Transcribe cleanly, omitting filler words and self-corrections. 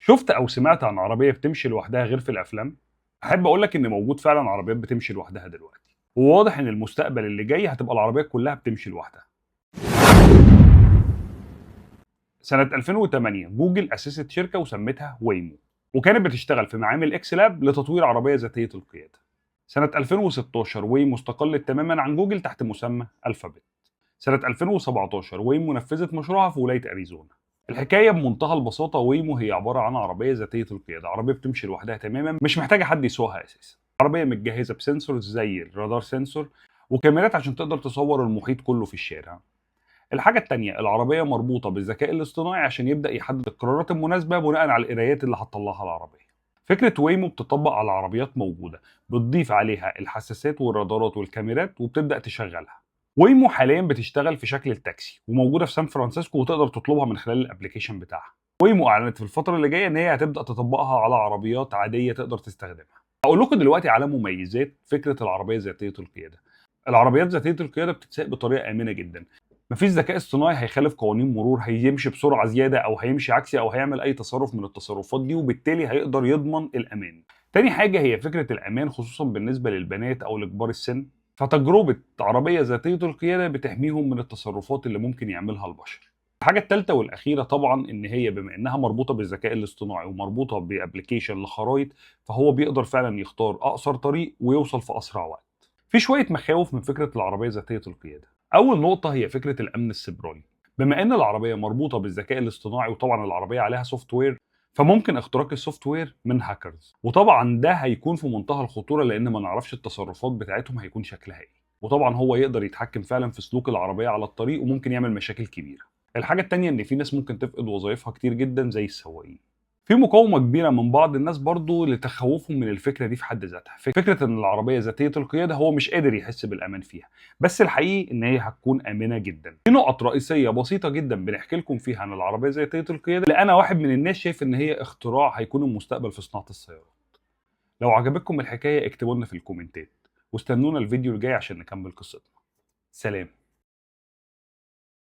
شفت او سمعت عن عربية بتمشي لوحدها غير في الافلام؟ احب اقول لك ان موجود فعلا عربيات بتمشي لوحدها دلوقتي، وواضح ان المستقبل اللي جاي هتبقى العربيات كلها بتمشي لوحدها. سنة 2008 جوجل اسست شركة وسمتها ويمو، وكانت بتشتغل في معامل اكس لاب لتطوير عربية ذاتية القيادة. سنة 2016 ويمو استقلت تماما عن جوجل تحت مسمى الفابت. سنة 2017 ويمو نفذت مشروعها في ولاية اريزونا. الحكاية بمنتهى البساطة، ويمو هي عبارة عن عربية ذاتية القيادة، عربية بتمشي لوحدها تماما، مش محتاجه حد يسوقها اساسا. عربية متجهزه ب sensors زي ال radar sensor وكاميرات عشان تقدر تصور المحيط كله في الشارع. الحاجة التانية، العربية مربوطة بالذكاء الاصطناعي عشان يبدأ يحدد القرارات المناسبة بناء على القرايات اللي هتطلعها العربية. فكرة ويمو بتطبق على عربيات موجودة، بتضيف عليها الحساسات والرادارات والكاميرات وبتبدأ تشغلها. ويمو حاليا بتشتغل في شكل التاكسي وموجودة في سان فرانسيسكو، وتقدر تطلبها من خلال ال application بتاعها. ويمو اعلنت في الفترة اللي جاية ان هي هتبدأ تطبقها على عربيات عادية تقدر تستخدمها. هقول لكم دلوقتي على مميزات فكرة العربية ذاتية القيادة. العربيات ذاتية القيادة بتتساق بطريقة آمنة جدا. مفيش ذكاء اصطناعي هيخالف قوانين مرور، هيمشي بسرعة زيادة او هيمشي عكسي او هيعمل اي تصرف من التصرفات دي، وبالتالي هيقدر يضمن الامان. تاني حاجة هي فكرة الامان، خصوصا بالنسبة للبنات او لكبار السن، فتجربه عربية ذاتية القيادة بتحميهم من التصرفات اللي ممكن يعملها البشر. الحاجة الثالثة والاخيرة طبعا ان هي بما انها مربوطة بالذكاء الاصطناعي ومربوطه ب application لخرايط، فهو بيقدر فعلا يختار اقصر طريق ويوصل في اسرع وقت. في شوية مخاوف من فكرة العربية ذاتية القيادة. اول نقطة هي فكرة الامن السيبراني. بما ان العربية مربوطة بالذكاء الاصطناعي وطبعا العربية عليها software، فممكن اختراق ال software من هاكرز، وطبعا ده هيكون في منتهى الخطورة لان ما نعرفش التصرفات بتاعتهم هيكون شكلها ايه، وطبعا هو يقدر يتحكم فعلا في سلوك العربية على الطريق وممكن يعمل مشاكل كبيرة. الحاجة التانية ان في ناس ممكن تفقد وظائفها كتير جدا زي السواقين. في مقاومة كبيرة من بعض الناس برضو لتخوفهم من الفكرة دي في حد ذاتها، فكرة ان العربية ذاتية القيادة هو مش قادر يحس بالامان فيها، بس الحقيقي ان هي هتكون امنه جدا. في نقط رئيسية بسيطة جدا بنحكي لكم فيها عن العربية ذاتية القيادة، لأن انا واحد من الناس شايف ان هي اختراع هيكون المستقبل في صناعة السيارات. لو عجبتكم الحكاية اكتبوا لنا في الكومنتات، واستنونا الفيديو الجاي عشان نكمل قصتنا. سلام.